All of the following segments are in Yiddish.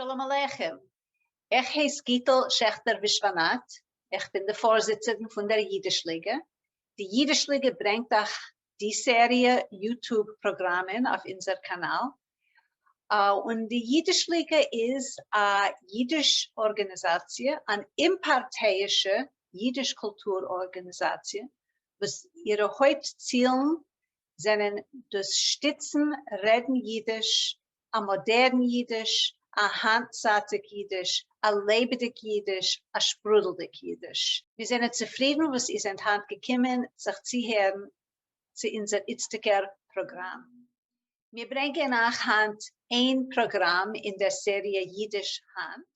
שלום עליכם! איך הייס גיטל שעכטער-ווישוואנאט, איך בין די פארזיצערין פון דער יידיש-ליגע. די יידיש-ליגע ברענגט אייך די סעריע YouTube פראגראמען אויף אונזער קאנאל. און די יידיש-ליגע איז א יידיש ארגאניזאציע, אן אומפארטייאישע יידיש קולטור ארגאניזאציע, וואס אירע הויפט צילן זענען דאס שטיצן רעדן יידיש, א מאדערן יידיש, א היינטצייטיג יידיש, א לעבעדיג יידיש, א שפרודלדיג יידיש. מיר זענען צופרידן וואס איר זענט היינט געקומען זיך צוהערן צו אונזער איצטיגער פראגראם. מיר ברענגען אייך היינט איין פראגראם אין דער סעריע יידיש היינט.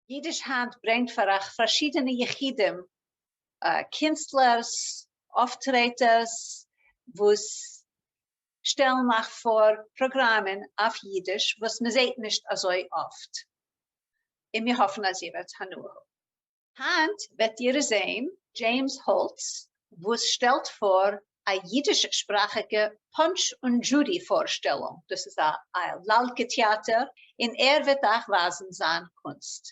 יידיש היינט ברענגט פאר אייך פארשידענע יחידים, קינסטלערס, אויפטרעטערס, וואס שטעלן אייך פאר פראגראמען אויף אידיש וואס מען זעט נישט אזוי אפט, און מיר האפן אז איר וועט הנאה האבן. היינט וועט איר זען דזשעימס האלץ וואס שטעלט פאר א אידיש-שפראכיגע פאנטש און דזשודי פארשטעלונג, דאס איז א לאלקע טעאטער, און ער וועט אייך ווייזן זיין קונסט.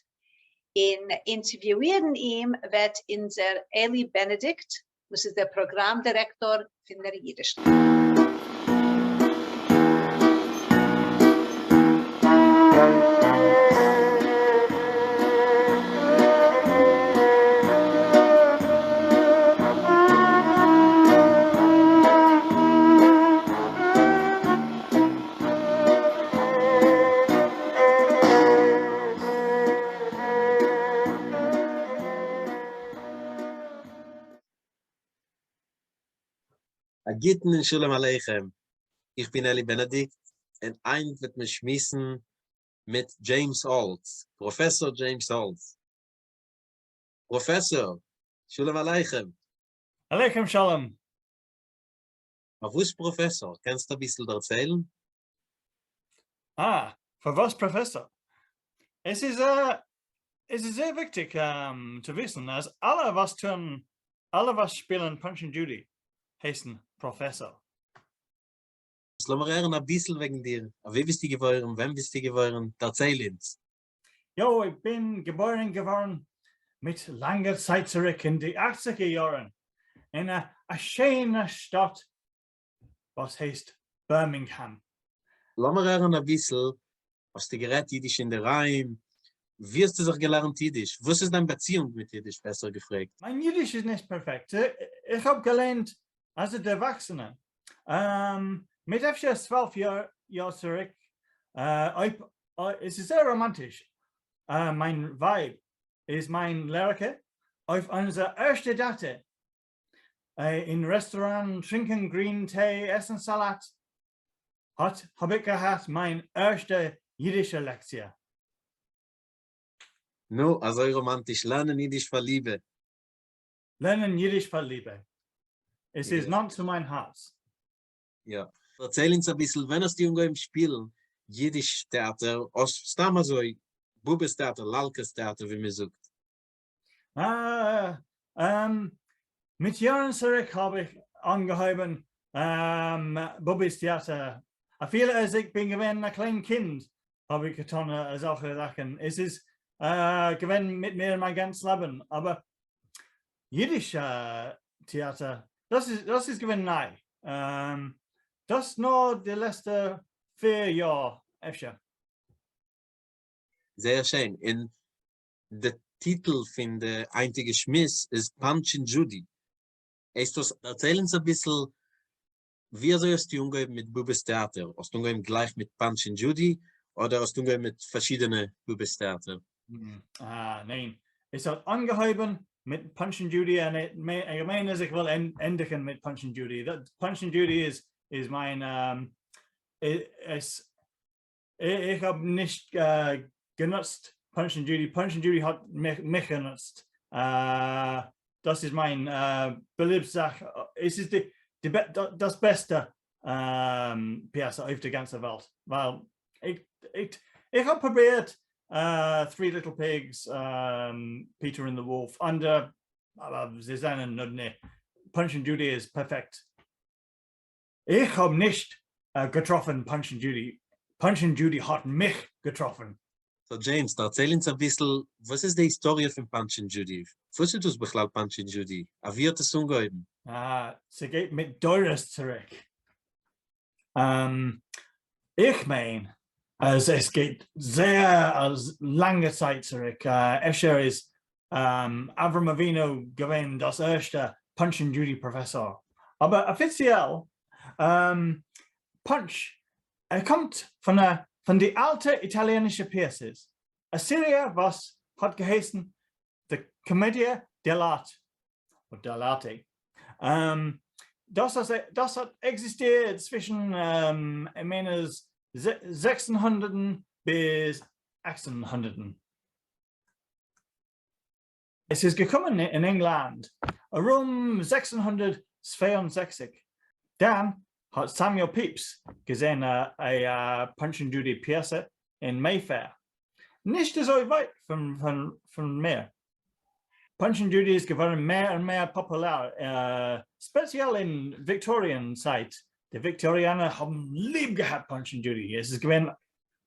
און אינטערוויואירן אים וועט אונזער אלי בענעדיקט וואס איז דער פראגראם דירעקטאר פון דער אידיש. א גוטן און שלום עליכם, איך בין אלי בענעדיקט און היינט וועט מען שמועסן מיט דזשעימס האלץ, פראפעסאר דזשעימס האלץ. פראפעסאר, שלום עליכם. עליכם שלום. פארוואס פראפעסאר? קענסט אביסל דערציילן? אה, פארוואס פראפעסאר? עס איז עס איז זייער וויכטיג צו וויסן אז אלע וואס טוען, אלע וואס שפילן פאנטש און דזשודי הייסן פראפעסאר. לאמיר הערן אביסל וועגן דיר, אוואו ביסטו געבוירן, ווען ביסטו געבוירן, דערצייל אונז. יא, איך בין געבוירן געווארן מיט לאנגע צייט צוריק אין די אכציגער יארן אין א שיינע שטאט וואס הייסט בירמינגהאם. לאמיר הערן אביסל, האסטו גערעדט אידיש אינדערהיים? ווי האסטו זיך געלערנט אידיש? וואס איז דיין באציאונג מיט אידיש בעסער געפרעגט? מיין אידיש איז נישט פערפעקט, איך האב געלערנט אלס א דערוואקסענער, מיט אפשר 12 יאר צוריק, אויב עס איז זייער ראמאנטיש, מיין ווייב איז מיין לערערקע, אויף אונזער ערשטע date אין רעסטוראנט טרינקען green tea עסן סאלאט האט האב איך געהאט מיין ערשטע אידישע לעקציע. נו, אזוי ראמאנטיש, לערנען אידיש פאר ליבע. לערנען אידיש פאר ליבע. עס איז נאנט צו מיין הארץ. יא. דערצייל אונז אביסל, ווען האסטו אנגעהויבן שפילן אידיש טעאטער, אדער סתם אזוי, באבעס טעאטער, לאלקעס טעאטער ווי מען זאגט? מיט יארן צוריק האב איך אנגעהויבן באבי'ס טעאטער, אפילו אז איך בין געווען א קליין קינד האב איך געטון אזעלכע זאכן, עס איז געווען מיט מיר מיין גאנץ לעבן, אבער אידיש טעאטער דאס איז געווען ניי, דאס נאר די לעצטע פיר יאר אפשר. זייער שיין, און די טיטל פון די היינטיגע שמועס איז פאנטש און דזשודי. הייסט דאס דערצייל אונז אביסל ווי אזוי האסטו אנגעהויבן מיט באבעס טעאטער? האסט אנגעהויבן גלייך מיט פאנטש און דזשודי אדער האסט אנגעהויבן מיט פארשידענע באבעס טעאטער? אה ניין, עס האט אנגעהויבן מיט פאנטש און דזשודי און איך מיין אז איך וועל ענדיגן מיט פאנטש און דזשודי, פאנטש און דזשודי איז מיין עס איך האב נישט גענוצט פאנטש און דזשודי, פאנטש און דזשודי האט מיך גענוצט, דאס איז מיין באליבסט זאך, עס איז דאס בעסטע פיעסע אויף די גאנצע וועלט, ווייל איך האב פרובירט Three Little Pigs, Peter and the Wolf, אנדערע, אבער זיי זענען נודנע, פאנטש און דזשודי איז פערפעקט. איך האב נישט געטראפן פאנטש און דזשודי, פאנטש און דזשודי האט מיך געטראפן. So James, דערצייל אונז אביסל, וואס איז די היסטאריע פון Punch און Judy? וואס איז דאס בכלל Punch און Judy? אוואו האט עס אנגעהויבן? אה, ס'גייט מיט דורות צוריק. איך מיין אז עס גייט זייער א לאנגע צייט צוריק, אפשר איז אברהם אבינו געווען דאס ערשטע Punch and Judy פראפעסאר, אבער אפיציעל פאנטש ער קומט פון א פון די אלטע איטאליענישע פיעסעס, א סעריע וואס האט געהייסן די Commedia dell'Arte, אדער dell'Arte. דאס דאס האט עקזיסטירט צווישן מיין אז 1600 ביז 1800. עס איז געקומען אין ענגלאנד ארום 1662, דאן האט סעמיועל פיפס געזען א Punch and Judy פיעסע אין מעיפעיר, נישט אזוי ווייט פון מיר. Punch and Judy איז געווארן מער און מער פאפולער, ספעציעל אין Victorian צייט, די וויקטאריאנער האבן ליב געהאט Punch and Judy, עס איז געווען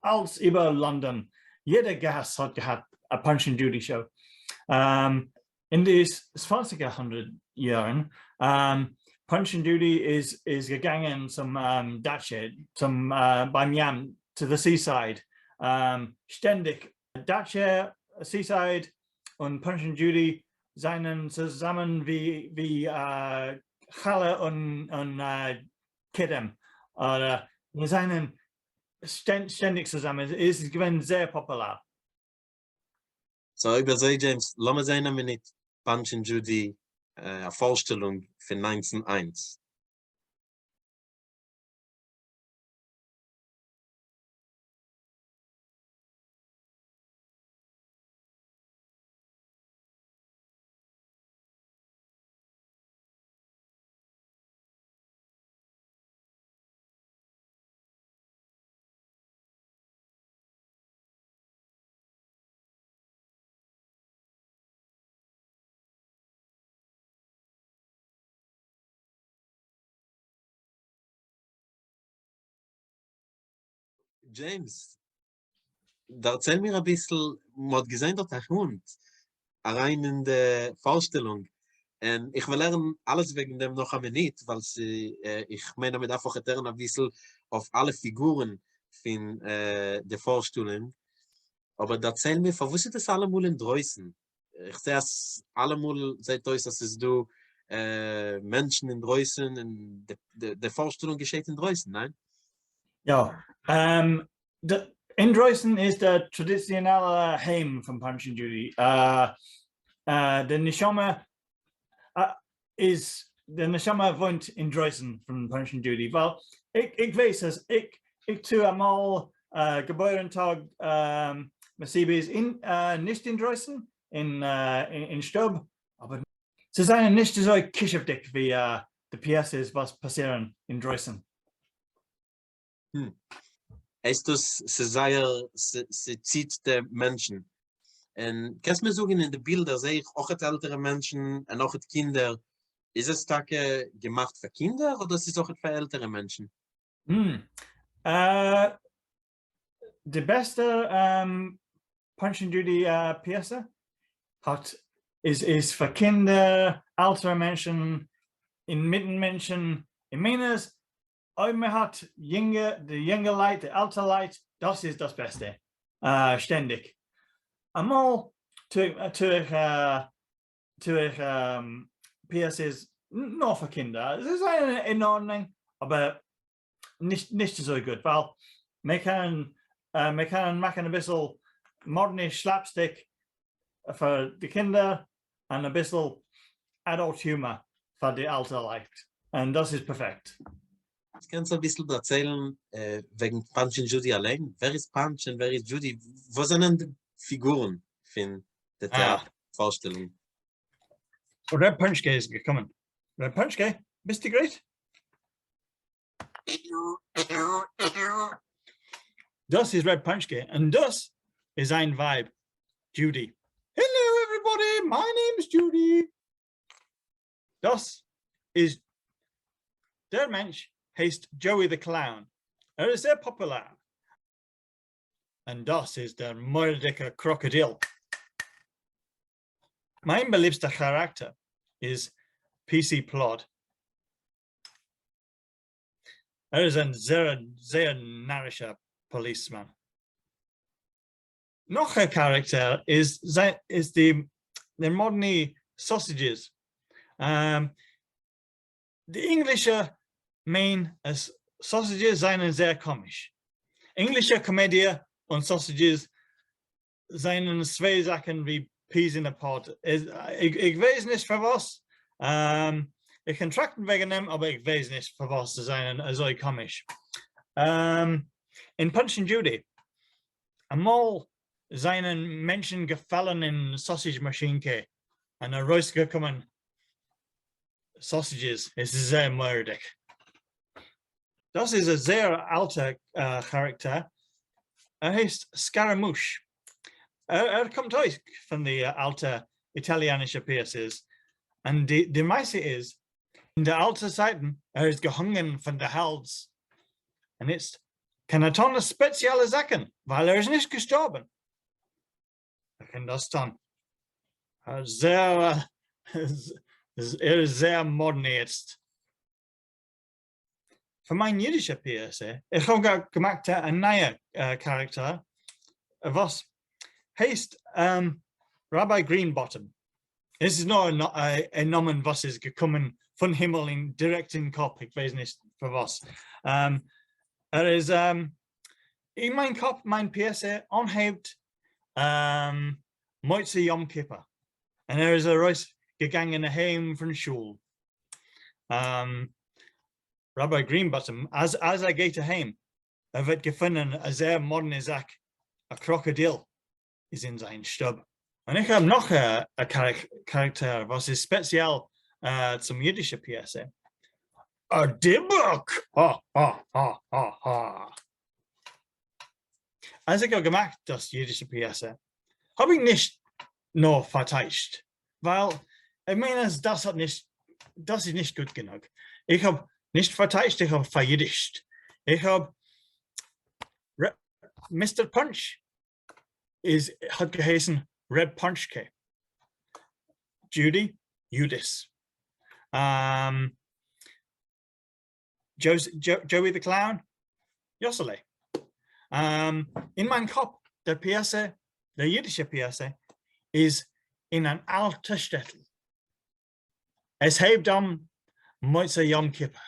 אלץ איבער לאנדאן, יעדע גאס האט געהאט א Punch and Judy show. אין די צוואנציגער הונדרעט יארן, Punch and Judy איז געגאנגען צום דאטשע, צום ביים ים, to the seaside, שטענדיג דאטשע, seaside, און Punch and Judy זענען צוזאמען ווי חלה און קדם, אדער זיי זענען שטענדיג צוזאמען, עס איז געווען זייער פאפולער. So אויב אזוי James, לאמיר זעהן א מינוט Punch און Judy, א פארשטעלונג פון 1901. James, דערצייל מיר אביסל, מ'האט געזען דארט א הונט אריין אין די פארשטעלונג, און איך וועל הערן אלעס וועגן דעם נאך א מינוט, ווייל איך מיין אז מ'דארף אויך הערן אביסל אויף אלע פיגורן פון די פארשטעלונג, אבער דערצייל מיר פארוואס איז דאס אלעמאל אינדרויסן? איך זע אז אלעמאל זעט אויס אז ס'איז דא מענטשן אינדרויסן און די פארשטעלונג געשעט אינדרויסן, ניין? יא, אינדרויסן איז די טראדיציאנעלע היים פון Punch and Judy, די נשמה איז, די נשמה וואוינט אינדרויסן פון Punch and Judy, ווייל איך ווייס אז איך טו אמאל געבוירן טאג מסיבות נישט אינדרויסן, אין שטוב, אבער זיי זענען נישט אזוי כישופ'דיג ווי די פיעסעס וואס פאסירן אינדרויסן. הייסט דאס ס'איז זייער ס'ציט די מענטשן. און קענסט מיר זאגן אין די בילדער זעה איך אויכעט עלטערע מענטשן און אויכעט קינדער, איז עס טאקע געמאכט פאר קינדער אדער ס'איז אויכעט פאר עלטערע מענטשן? די בעסטע Punch and Judy פיעסע האט איז איז פאר קינדער, עלטערע מענטשן, אינמיטן מענטשן, און מיינערס, אויב מען האט יונגע, די יונגע לייט, די אלטע לייט, דאס איז דאס בעסטע, שטענדיג. אמאל טו איך טו איך פיעסעס נאר פאר קינדער, זיי זענען אין ארדענונג, אבער נישט נישט אזוי גוט, ווייל מען קען מען קען מאכן אביסל מאדנע slapstick פאר די קינדער און אביסל adult humor פאר די אלטע לייט, און דאס איז פערפעקט. קענסט אביסל דערציילן וועגן Punch און Judy אליין? ווער איז פאנטש און ווער איז דזשודי? וואס זענען די פיגורן פון די טעאטער פארשטעלונג? ר' פאנטשקע איז געקומען. ר' פאנטשקע, ביסטו גרייט? דאס איז ר' פאנטשקע און דאס איז זיין ווייב דזשודי. Hello everybody, my name is Judy. דאס איז דער מענטש הייסט Joey the Clown, ער איז זייער פאפולער. און דאס איז דער מורא'דיגער קראקאדיל. מיין באליבסטע כאראקטער איז PC פלאד. ער איז אן זייער זייער נארישער policeman. נאך א כאראקטער איז איז די די מאדנע sausages. די ענגלישע מיין אז sausages זענען זייער קאמיש. ענגלישע קאמעדיע און sausages זענען צוויי זאכן ווי peas in a pod. איך ווייס נישט פארוואס, איך קען טראכטן וועגן דעם אבער איך ווייס נישט פארוואס זיי זענען אזוי קאמיש. אין Punch and Judy, אמאל זענען מענטשן געפאלן אין sausage מאשינקע און ארויסגעקומען sausages, עס איז זייער מורא'דיג. דאס איז א זייער אלטע כאראקטער, ער הייסט סקאראמוש, ער קומט אויך פון די אלטע איטאליאנישע פיעסעס, און די מעשה איז, אין די אלטע צייטן ער איז געהאנגען פון די האלז, און איצט קען ער טון ספעציעלע זאכן ווייל ער איז נישט געשטארבן. ער קען דאס טון. זייער ער איז זייער מאדנע איצט. פאר מיין אידישע פיעסע, איך האב געמאכט א נייע כאראקטער וואס הייסט Rabbi Greenbottom. עס איז נאר א נאמען וואס איז געקומען פון הימל אין דירעקט אין קאפ, איך ווייס נישט פארוואס. ער איז אין מיין קאפ מיין פיעסע אנהייבט מוצאי יום כיפור און ער איז ארויס געגאנגען אהיים פון שול. Rabbi Greenbottom אז אז ער גייט אהיים ער וועט געפונען א זייער מאדנע זאך א קראקאדיל איז אין זיין שטוב. און איך האב נאך א כאראקטער וואס איז ספעציעל צום אידישע פיעסע, א דיבוק! הא הא הא הא הא. אז איך האב געמאכט דאס אידישע פיעסע האב איך נישט נאר פארטייטשט, ווייל איך מיין אז דאס האט נישט, דאס איז נישט גוט גענוג. איך האב נישט פארטייטשט, איך האב פאראידישט. איך האב Mister Punch איז האט געהייסן ר' פאנטשקע, Judy, יודיס, Joey the Clown, יאסעלע. אין מיין קאפ דער פיעסע, דער אידישע פיעסע, איז אין אן אלטע שטעטל. עס הייבט אן מוצאי יום כיפור.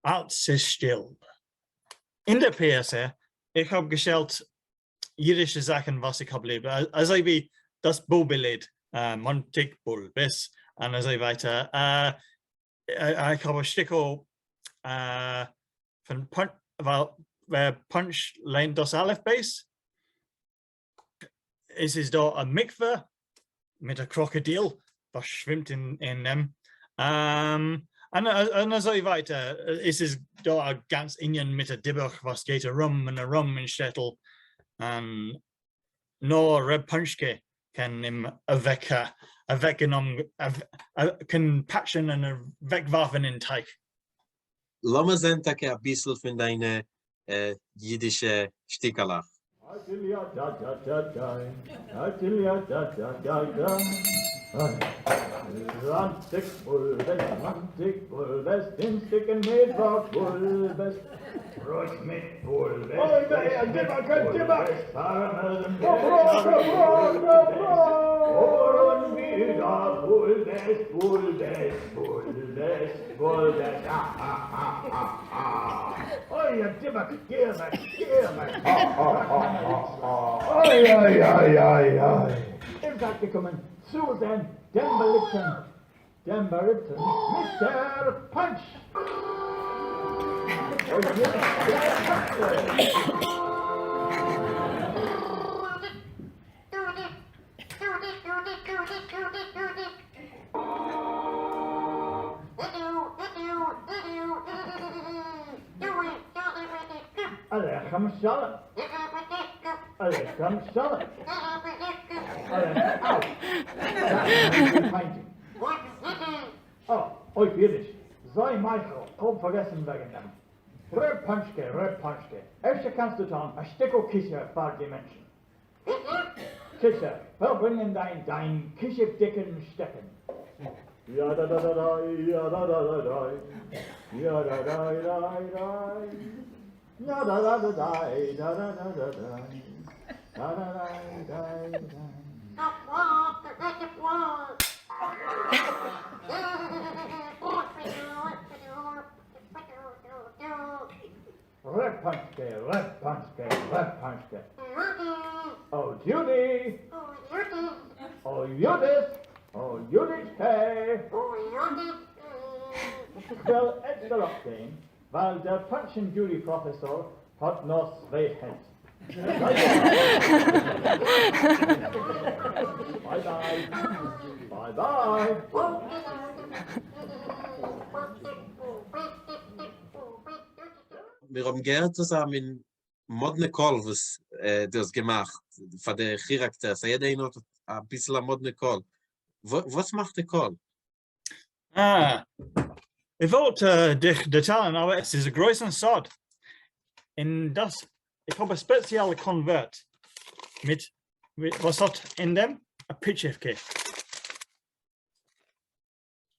אלץ איז שטיל. אין דער פיעסע, איך האב געשטעלט אידישע זאכן וואס איך האב ליב, אזוי ווי דאס באבע ליד, מאנטיג בולבעס, און אזוי ווייטער. איך האב א שטיקל פון ווייל פאנטש ליינט דאס אלף בית, עס איז דא א מקווה מיט א קראקאדיל וואס שווימט אין דעם, און אזוי ווייטער, עס איז דא א גאנץ ענין מיט א דיבוק וואס גייט ארום און ארום אין שטעטל, און נאר ר' פאנטשקע קען אים קען פאטשען און אוועקווארפען אין טייך. לאמיר זען טאקע אביסל פון דיינע אידישע שטיקעלעך. אוי א דיבוק געב מיך געב מיך אוי אוי אוי אוי אוי איר זייט געקומען צו זען דעם באליבטן דעם בארימטן Mister Punch! אוי עליכם שלום! עליכם שלום! אה, אויף אידיש, זיי מוחל, כ'האב פארגעסן וועגן דעם. ר' פאנטשקע, ר' פאנטשקע, אפשר קענסטו טון א שטיקל כישוף פאר די מענטשן? כישוף, כ'וועל ברענגען דיין דיין כישופ'דיגן שטעקן. יאדאדאדאדיי יאדאדאדאדיי יאדאדאידאידאי יאדאדאדאדיי דאדאדאדאדיי דאדאדאידאידאי. ר' פאנטשקע, ר' פאנטשקע, ר' פאנטשקע. אוי דזשודי! אוי יודית! אוי יודישקע! כ'וועל ערשט אראפגיין, ווייל דער פאנטש און דזשודי פראפעסאר האט נאר צוויי הענט. ביי ביי! ביי ביי! מיר האבן געהערט אזא מין מאדנע קול וואס דו האסט געמאכט פאר די כאראקטערס, א יעדע איינער האט אביסל א מאדנע קול, וואס מאכט די קול? אה, איך וואלט דיך דערציילן אבער עס איז א גרויסן סוד, און דאס איך האב א ספעציעלע קאנווערט מיט וואס האט אין דעם א פיטשיווקע.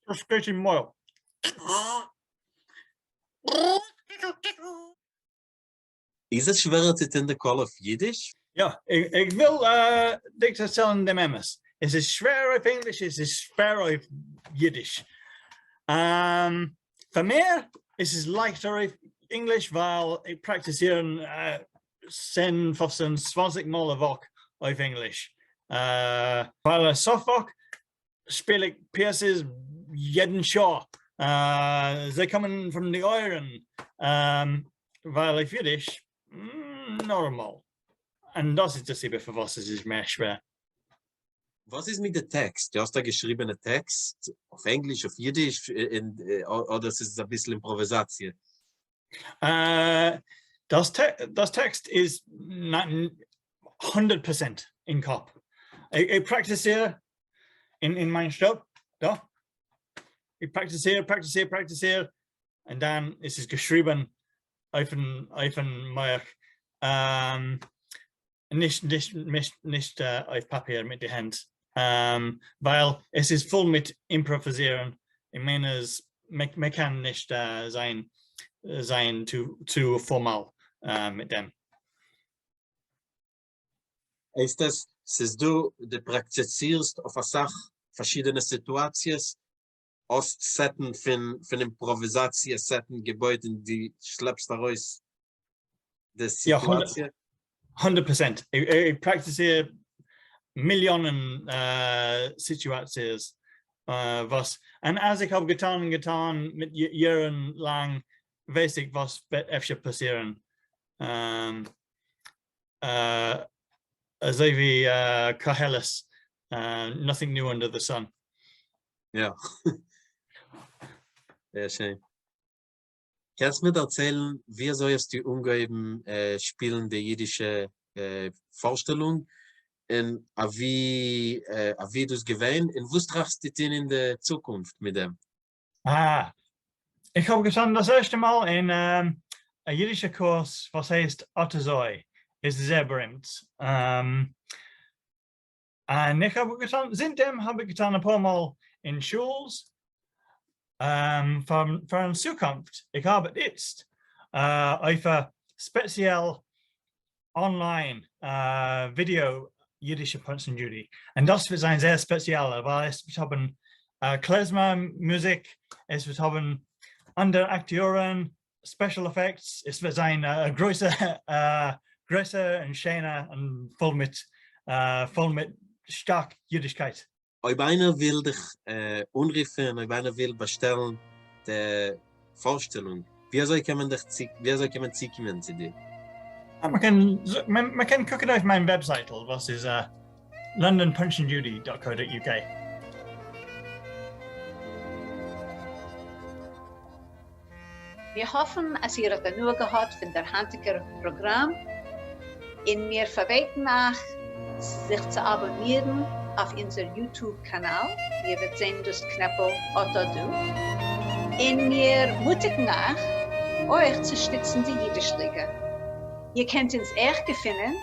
דאס גייט אין מויל. איז עס שווערער צו טון די קול אויף אידיש? יא, איך וויל דיך דערציילן דעם אמת. עס איז שווער אויף ענגליש, עס איז שווער אויף אידיש. פאר מיר עס איז לייכטער אויף ענגליש ווייל איך פראקטיציר 10, 15, 20 מאל א וואך אויף ענגליש. ווייל סוף וואך שפיל איך פיעסעס יעדן שעה, זיי קומען פון די אויערן, ווייל אויף אידיש נארמאל, און דאס איז די סיבה פארוואס עס איז מער שווער. וואס איז מיט די טעקסט? דו האסט א געשריבענע טעקסט אויף ענגליש, אויף אידיש, אדער ס'איז אביסל אימפראוויזאציע? דאס טעקסט איז 100% אין קאפ. איך פראקטיציר אין מיין שטוב דא. איך פראקטיציר, פראקטיציר, פראקטיציר, און דאן איז עס געשריבן אויפן מח, נישט נישט אויף פאפיר מיט די הענט, ווייל עס איז פול מיט אימפראוויזירן, איך מיין אז מען קען נישט זיין זיין צו פארמאל מיט דעם. הייסט עס ס'איז דא די פראקטיצירסט אויף אסאך פארשידענע סיטואציעס, האסט סעטן פון פון אימפראוויזאציע סעטן געבויט און די שלעפסט ארויס די סיטואציע? 100%, איך פראקטיציר מיליאנען סיטואציעס וואס, און אז איך האב געטאן און געטאן מיט יארן לאנג ווייס איך וואס וועט אפשר פאסירן, אזוי ווי קהלת, nothing new under the sun. יא. זייער שיין. קענסט מיר דערציילן ווי אזוי האסטו אנגעהויבן שפילן די אידישע פארשטעלונג, און אווי אווי איז דאס געווען, און וואס טראכסטו טון אין די צוקונפט מיט דעם? אה, איך האב געשטאנען דאס ערשטע מאל אין א אידישע קורס וואס הייסט אט אזוי, איז זעהר בארימט, און איך האב געטאן, זינט דעם האב איך געטאן אפאר מאל אין שולס, פארן צוקונפט, איך ארבעט איצט אויף א ספעציעל online ווידעא אידישע פאנטש און דזשודי, און דאס וועט זיין זייער ספעציעל ווייל עס וועט האבן קלעזמער מוזיק, עס וועט האבן אנדערע אקטיארן, special effects, עס וועט זיין א גרויסע גרעסער און שענער און פול מיט פול מיט שטארק אידישקייט. אויב איינער וויל דיך אנרופן, אויב איינער וויל באשטעלן די פארשטעלונג, ווי אזוי קען מען דיך ווי אזוי קען מען צוקומען צו דיר? מען קען קוקן אויף מיין וועבזייטל וואס איז londonpunchandjudy dot co dot uk. מיר האפן אז איר האט הנאה געהאט פון דער היינטיגער פראגראם, און מיר פארבעטן אייך זיך צו אבאנירן אויף אונזער YouTube קאנאל, איר וועט זען דאס קנעפל אט אט דא, און מיר מוטיגן אייך אויך צו שטיצן די ייִדיש-ליגע. איר קענט אונדז אויך געפֿינען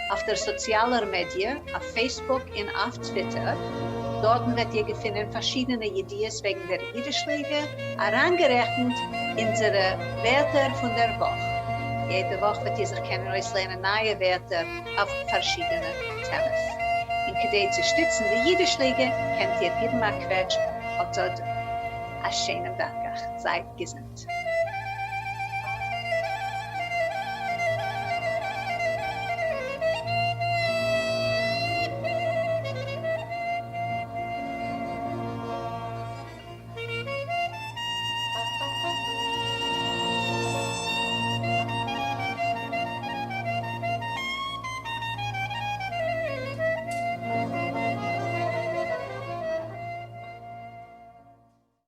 אויף דער סאָציאַלער מעדיע, אויף פֿייסבוק און אויף טוויטער. דאָרטן וועט איר געפֿינען פֿאַרשידענע ידיעות וועגן דער ייִדיש-ליגע, אַרײַנגערעכנט אונדזערע ווערטער פֿון דער וואָך. יעדע וואָך וועט איר זיך קענען אויסלערנען נײַע ווערטער אויף פֿאַרשידענע טעמעס. און כּדי צו שטיצן די ייִדיש-ליגע, קענט איר גיבן אַ קוועטש אָט דאָ. אַ שענעם דאַנק אײַך. זײַט געזונט.